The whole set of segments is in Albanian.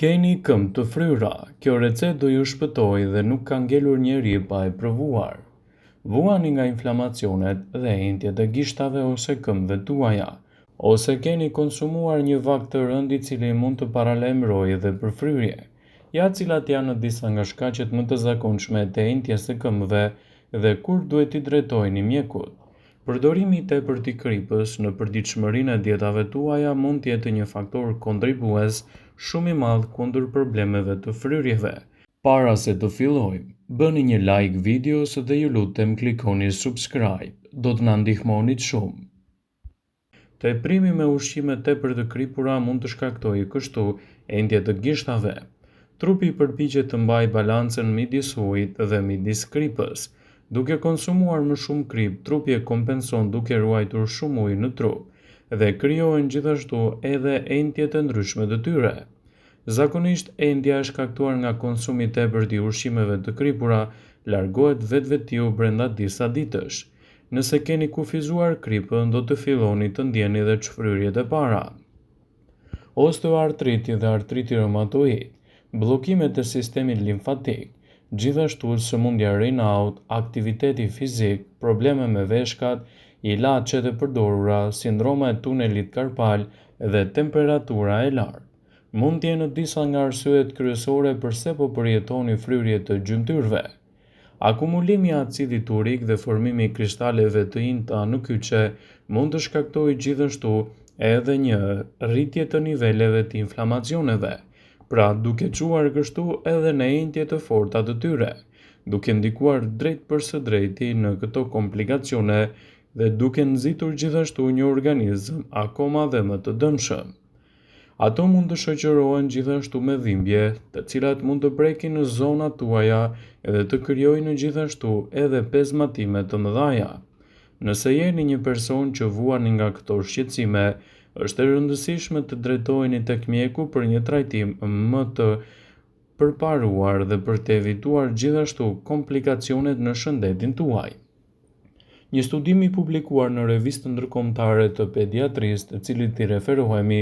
Keni këmbë të fryra, kjo recetë do ju shpëtojë dhe nuk ka ngelur njeri pa e provuar. Vuani nga inflamacionet dhe enjtjet e gishtave ose këmbëve tuaja, ose keni konsumuar një vakt të rëndë i cili mund të paralajmërojë dhe për fryrje. Ja cilat janë disa nga shkaqet më të zakonshme të enjtjes së këmbëve dhe kur duhet t'i drejtoheni mjekut. Përdorimi i tepërt i kripës në përditshmërinë e dietave tuaja mund të jetë një faktor kontribues shumë i madh kundër problemeve të fryrjeve. Para se të fillojmë, bëni një like videos dhe ju lutem klikoni subscribe, do të na ndihmonit shumë. Teprimi me ushqime tepër të kripura mund të shkaktojë kështu enjtje të gishtave. Trupi përpiqet të mbajë balancën midis ujit dhe midis kripës. Duke konsumuar më shumë kripë, trupi e kompenson duke ruajtur shumë ujë në trup dhe krijohen gjithashtu edhe enjtjet e ndryshme të tyre. Zakonisht enjtja e shkaktuar nga konsumi i tepërt i ushqimeve të kripura largohet vetvetiu brenda disa ditësh. Nëse keni kufizuar kripën, do të filloni të ndjeni dhe çfryrjet e para. Osteoartriti dhe artriti reumatoid, bllokimet e sistemit limfatik, gjithashtu sëmundja Raynaud, aktiviteti fizik, probleme me veshkat, ilaçet e përdorura, sindroma e tunelit karpal dhe temperatura e lartë. Mund të jenë disa nga arsyet kryesore përse po përjetoni fryrje të gjymtyrëve. Akumulimi i acidit urik dhe formimi i kristaleve të imta në kyçe mund të shkaktojë gjithashtu edhe një rritje të niveleve të inflamacioneve, pra duke çuar kështu edhe në enjtje të forta të tyre, duke ndikuar drejtpërsëdrejti në këto komplikacione dhe duke nxitur gjithashtu një organizëm akoma dhe më të dëmshëm. Ato mund të shoqërohen gjithashtu me dhimbje, të cilat mund të prekin në zonat tuaja dhe të krijojnë gjithashtu edhe pezmatime të mëdhaja. Nëse jeni një person që vuani nga këto shqetësime, është e rëndësishme të drejtoheni tek mjeku për një trajtim më të përparuar dhe për të evituar gjithashtu komplikacionet në shëndetin tuaj. Një studim i publikuar në Revistën Ndërkombëtare të Pediatrisë, të cilit i referohemi,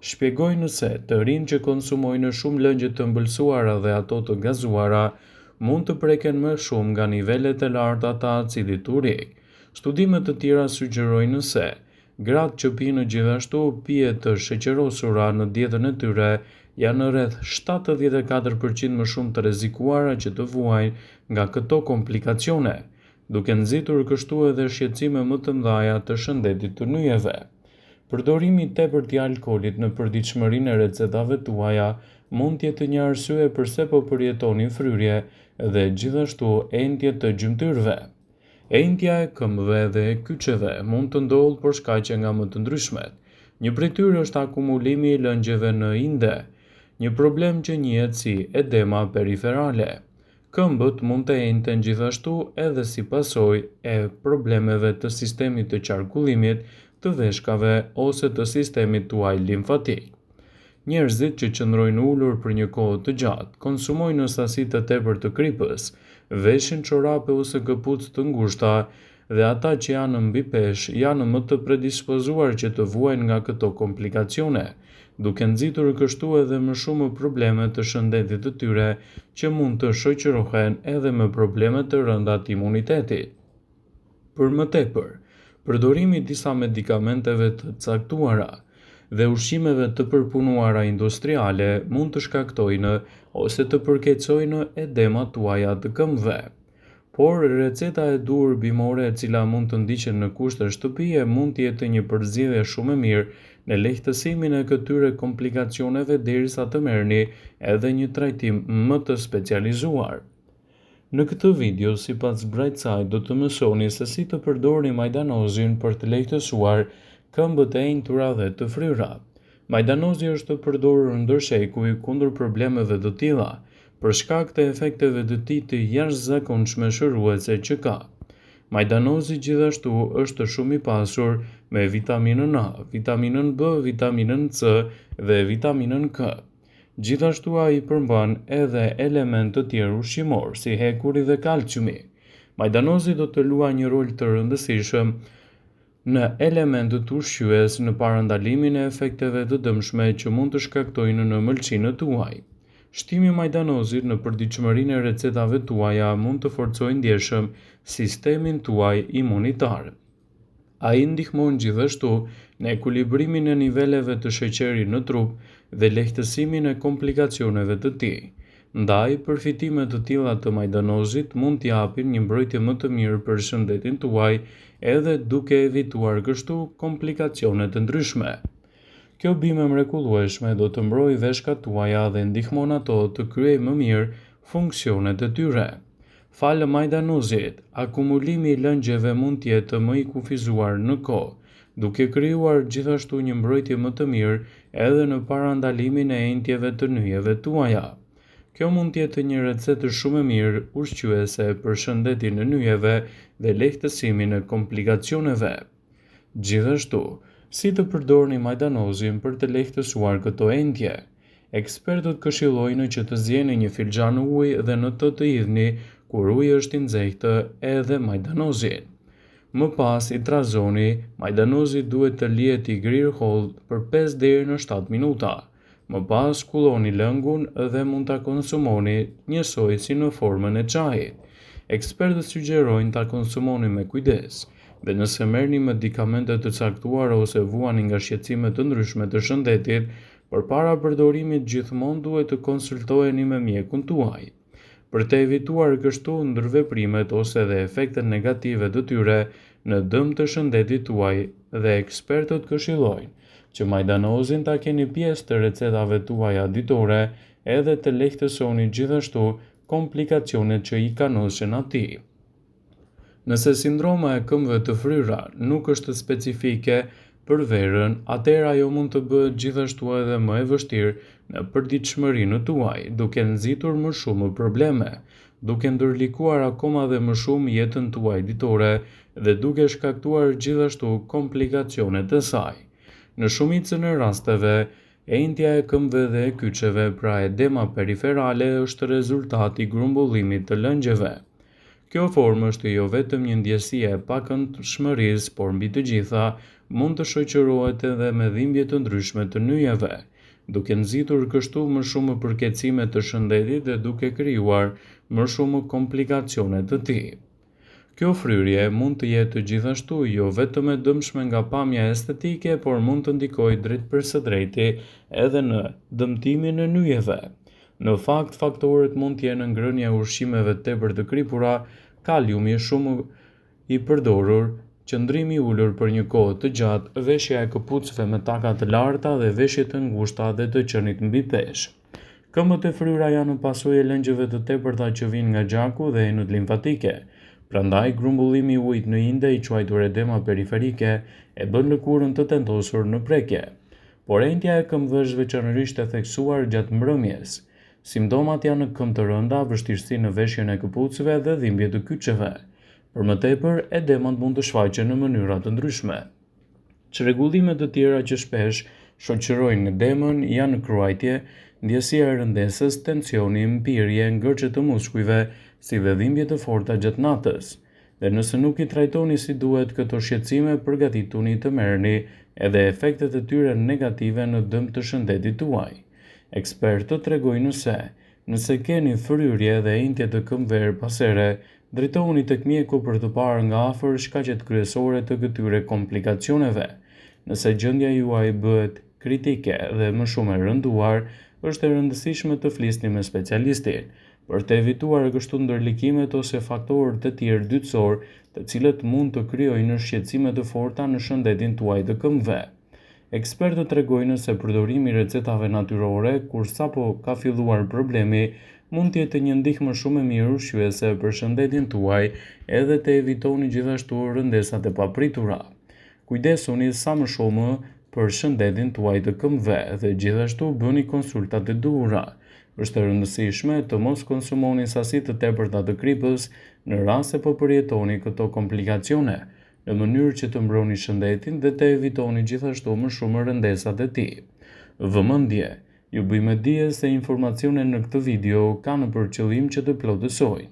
shpjegoi se të rinjtë që konsumojnë shumë lëngje të ëmbëlsuara dhe ato të gazuara mund të preken më shumë nga nivelet e larta të acidit urik. Studime të tjera sugjerojnë se Gratë që pinë gjithashtu pije të sheqerosura në dietën e tyre janë rreth 74% më shumë të rrezikuara që të vuajnë nga këto komplikacione, duke nxitur kështu edhe shqetësime më të mëdha të shëndetit të nyjeve. Përdorimi i tepërt i alkoolit në përditshmërinë e recetave tuaja mund të jetë një arsye përse po përjetoni fryrje dhe gjithashtu enjtje të gjymtyrëve. Enjtja e këmbëve dhe e kyçeve mund të ndodhë për shkaqe nga më të ndryshmet. Një prej tyre është akumulimi i lëngjeve në inde, një problem që njihet si edema periferale. Këmbët mund të enjten gjithashtu edhe si pasojë e problemeve të sistemit të qarkullimit të veshkave ose të sistemit tuaj limfatik. Njerëzit që qëndrojnë ulur për një kohë të gjatë, konsumojnë sasi të tepërt të kripës, veshin çorape ose këpucë të ngushta dhe ata që janë mbipeshë janë më të predispozuar që të vuajnë nga këto komplikacione, duke nxitur kështu edhe më shumë probleme të shëndetit të tyre që mund të shoqërohen edhe me probleme të rënda të imunitetit. Për më tepër, përdorimi i disa medikamenteve të caktuara dhe ushqimeve të përpunuara industriale mund të shkaktojnë ose të përkeqësojnë edemat tuaja të këmbëve. Por, receta e duhur bimore e cila mund të ndiqet në kushte shtëpie mund të jetë një përzgjedhje shumë e mirë në lehtësimin e këtyre komplikacioneve derisa të merrni edhe një trajtim më të specializuar. Në këtë video, sipas Brightside, do të mësoni se si të përdorni majdanozin për të lehtësuar këmbët e enjtura dhe të fryra. Majdanozi është përdorur ndër shekuj kundër problemeve të tilla, për shkak të efekteve të tij të jashtëzakonshme shëruese që ka. Majdanozi gjithashtu është shumë i pasur me vitaminën A, vitaminën B, vitaminën C dhe vitaminën K. Gjithashtu ai përmban edhe elementë të tjerë ushqimorë, si hekuri dhe kalciumi. Majdanozi do të luajë një rol të rëndësishëm në elementët ushqyes në parandalimin e efekteve të dëmshme që mund të shkaktojnë në mëlçinë tuaj. Shtimi i majdanozit në përditshmërinë e recetave tuaja mund të forcojë ndjeshëm sistemin tuaj imunitar. Ai ndihmon gjithashtu në ekuilibrimin e niveleve të sheqerit në trup dhe lehtësimin e komplikacioneve të tij. Ndaj, përfitime të tilla të majdanozit mund të japin një mbrojtje më të mirë për shëndetin tuaj edhe duke evituar kështu komplikacione të ndryshme. Kjo bimë e mrekullueshme do të mbrojë veshkat tuaja dhe ndihmon ato të kryejnë më mirë funksionet e tyre. Falë majdanozit, akumulimi i lëngjeve mund të jetë më i kufizuar në kohë, duke krijuar gjithashtu një mbrojtje më të mirë edhe në parandalimin e enjtjeve të nyjeve tuaja. Kjo mund të jetë një recetë shumë e mirë ushqyese për shëndetin e nyjeve dhe lehtësimin e komplikacioneve. Gjithashtu, si të përdorni majdanozin për të lehtësuar këto enjtje? Ekspertët këshillojnë që të zieni një filxhan ujë dhe në të të hidhni kur uji është i nxehtë edhe majdanozin. Më pas i trazoni, majdanozi duhet të lihet i grirë hollë për 5 deri në 7 minuta. Më pas kulloni lëngun dhe mund ta konsumoni njësoj si në formën e çajit. Ekspertët sugjerojnë ta konsumoni me kujdes, dhe nëse merrni medikamente të caktuara ose vuani nga shqetësime të ndryshme të shëndetit, përpara përdorimit gjithmonë duhet të konsultoheni me mjekun tuaj. Për të evituar kështu ndërveprimet ose dhe efektet negative të tyre në dëm të shëndetit tuaj dhe ekspertët këshillojnë që majdanozin ta keni pjesë të recetave tuaja ditore edhe të lehtësoni gjithashtu komplikacionet që i kanosen atij. Nëse sindroma e këmbëve të fryra nuk është specifike për verën, atëherë ajo mund të bëhet gjithashtu edhe më e vështirë në përditshmërinë tuaj, duke nxitur më shumë probleme, duke ndërlikuar akoma dhe më shumë jetën tuaj ditore dhe duke shkaktuar gjithashtu komplikacione të saj. Në shumicën e rasteve, enjtja e këmbëve dhe e kyçeve, pra edema periferale, është rezultat i grumbullimit të lëngjeve. Kjo formë është jo vetëm një ndjesi e pakëndshmërisë, por mbi të gjitha mund të shoqërohet edhe me dhimbje të ndryshme të nyjeve, duke nxitur kështu më shumë përkeqësime të shëndetit dhe duke krijuar më shumë komplikacione të tij. Kjo fryrje mund të jetë gjithashtu jo vetëm e dëmshme nga pamja estetike, por mund të ndikojë drejtpërsëdrejti edhe në dëmtimin e nyjeve. Në fakt, faktorët mund të jenë ngrënia e ushqimeve tepër të kripura, kaliumi shumë i përdorur, qëndrimi i ulur për një kohë të gjatë, veshja e këpucëve me taka të larta dhe veshje të ngushta dhe të qenit mbi peshë. Këmbët e fryra janë pasojë e lëngjeve të tepërta që vijnë nga gjaku dhe enët limfatike. Prandaj, grumbullimi i ujit në inde, i quajtur edema periferike, e bën lëkurën të tendosur në prekje. Por enjtja e këmbëve është veçanërisht e theksuar gjatë mbrëmjes. Simptomat janë këmbë të rënda, vështirësi në veshjen e këpucëve dhe dhimbje të kyçeve. Për më tepër, edemat mund të shfaqen në mënyra të ndryshme. Çrregullime të tjera që shpesh shoqërojnë edemën janë kruajtje, ndjesia e rëndesës, tensioni, mpirje, ngërçe të muskujve, si dhe dhimbje të forta gjatë natës. Dhe nëse nuk i trajtoni si duhet këto shqetësime, përgatituni të merrni edhe efektet e tyre negative në dëm të shëndetit tuaj. Ekspertët tregojnë se, nëse keni fryrje dhe enjtje të këmbëve herë pas here, drejtohuni tek mjeku për të parë nga afër shkaqet kryesore të këtyre komplikacioneve. Nëse gjendja juaj bëhet kritike dhe më shumë e rënduar, është e rëndësishme të flisni me specialistin, për të evituar kështu ndërlikimet ose faktorë të tjerë dytësorë, të cilët mund të krijojnë shqetësime të forta në shëndetin tuaj të këmbëve. Ekspertët tregojnë se përdorimi i recetave natyrore kur sapo ka filluar problemi mund të jetë një ndihmë shumë e mirë ushqyese për shëndetin tuaj edhe të evitoni gjithashtu rëndesat e papritura. Kujdesuni sa më shumë për shëndetin tuaj të këmbëve dhe gjithashtu bëni konsultat e duhura. Është e rëndësishme të mos konsumoni sasi të tepërta të kripës në rast se po përjetoni këto komplikacione, në mënyrë që të mbroni shëndetin dhe të evitoni gjithashtu më shumë rëndesat e tij. Vëmendje! Ju bëj me dije se informacionet në këtë video kanë për qëllim që të plotësojnë,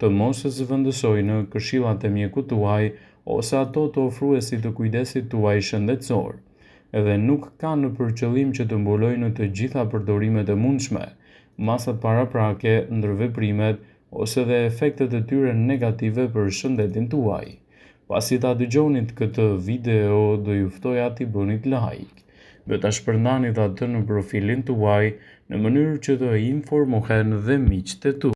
të mos zëvendësojnë këshillat e mjekut tuaj ose ato të ofruesit të kujdesit tuaj shëndetësor dhe nuk kanë për qëllim që të mbulojnë të gjitha përdorimet e mundshme, masat paraprake, ndërveprimet ose dhe efektet e tyre negative për shëndetin tuaj. Pasi ta dëgjonit këtë video, do ju ftoja t'i bënit like dhe ta shpërndanit atë në profilin tuaj në mënyrë që të informohen dhe miqtë e tu.